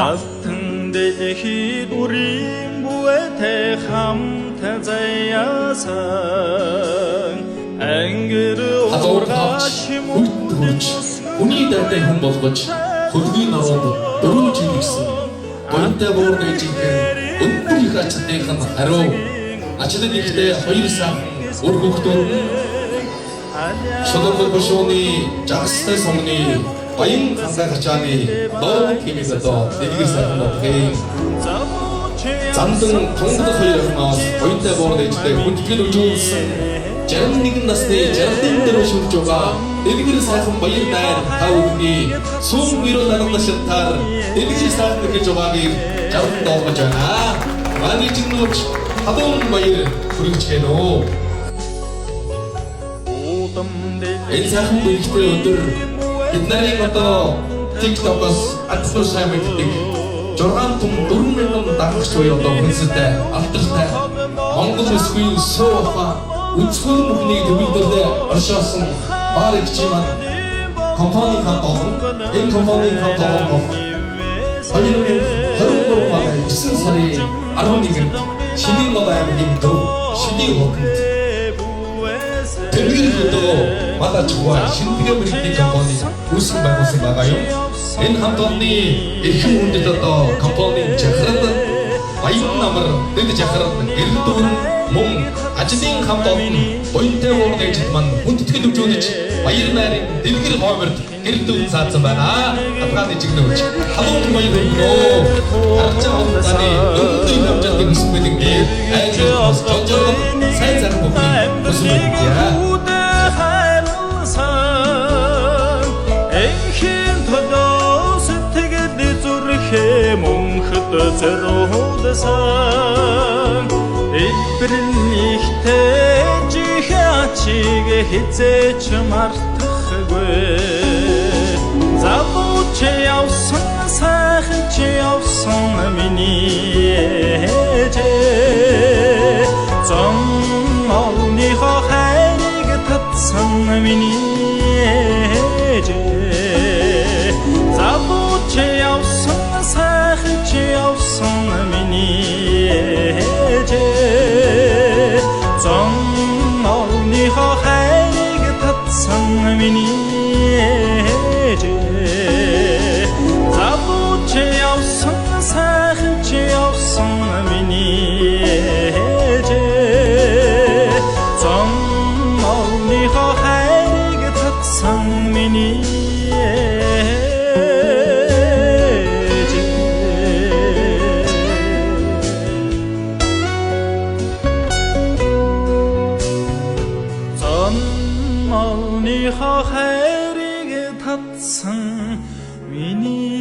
Алтан дэлхийд үрийн бүэтэй хамт заяасан ангир Халуун хавч хүйтэн хурж хүний дайтай хүн болгож хөлгийн нороонд дөрөв жил ирсэн. Гуянтай буур нээжийнхэн өндөр их ачлалынх нь хариу. Ачлал ихтэй хоёр сайхан үр хүүхдүүд нь Шулуухан бушууны жагстай сумны баян хангай хачааны ноо хэмээн одоо дэлгэр сайхан бодхын. Замдан тунгалаг хоёр охиноос буянтай буур нээжтэй хүндэтгэл үзүүлсэн 61 насны 64 шүлж байгаа дэлгэр сайхан баяр дайр та бүхний сүүн өрөө алгана шатаар дэлгэр сайхан гэж байгаагийг 60 доолгож байна. Манай жигнүүч халуун баяр хүргэж гэнэ. Энэ сайхан бэлэгтэй өдөр бид нарын одоо TikTok-оос адсуур сайн мэддэг 6 том 4000 дагагч буюу одоо хүнсэтэй алдартай Монгол өсгөний суу ухаан өнцгөн бүхнийг төгөлдөрлөө оршоосон баар эгчийн маань компани хамт олон энэ компани хамт олон бол 2023 оны 9 сарын 11-нд Шинийн Гол аймгийн төв Шинийн хотод Тэнгэр хөдөө манай чугаа Шинтгэн мэрэгдийн компани үүсгэн байгуулсан байгаа юм. Энэ хамт олонны эрхэм хүндэт одоо компанийн жахарал баян намар дэд жахарал гэрэл дүүрэн мөн ажлын хамт олон буянтай уур нээжид маань хүндэтгэл өгжүүлж баяр найрын дэлгэр хооморд гэрэл дүүрэн саадсан байна. Афганы жигнөж халуун баяр өргөнөө. Харж байгаа хугацааны өндөр хэмжээний хүсэл бэлэнгээ айл бас жонжоргол сайн сайхан бүхний хүсэл бэлэнгээ. Энхийн төлөө сэтгэл зүрхээ мөнхөд зориулсан Элбэрнийхтэй жихачиг хизээч мартахгүй. Залуу чи явсан, сайхан чи явсан миний ээжээ. Зон олныхоо хайрыг татсан миний ээжээ. Залуу чи явсан, сайхан чи явсан миний ээжээ. Зон олныхоо хайрыг татсан миний ээжээ. Залуу чи явсан, сайхан чи явсан миний ээжээ. Зон олныхоо хайрыг татсан миний ээжээ. Зон олныхоо хайрыг татсан миний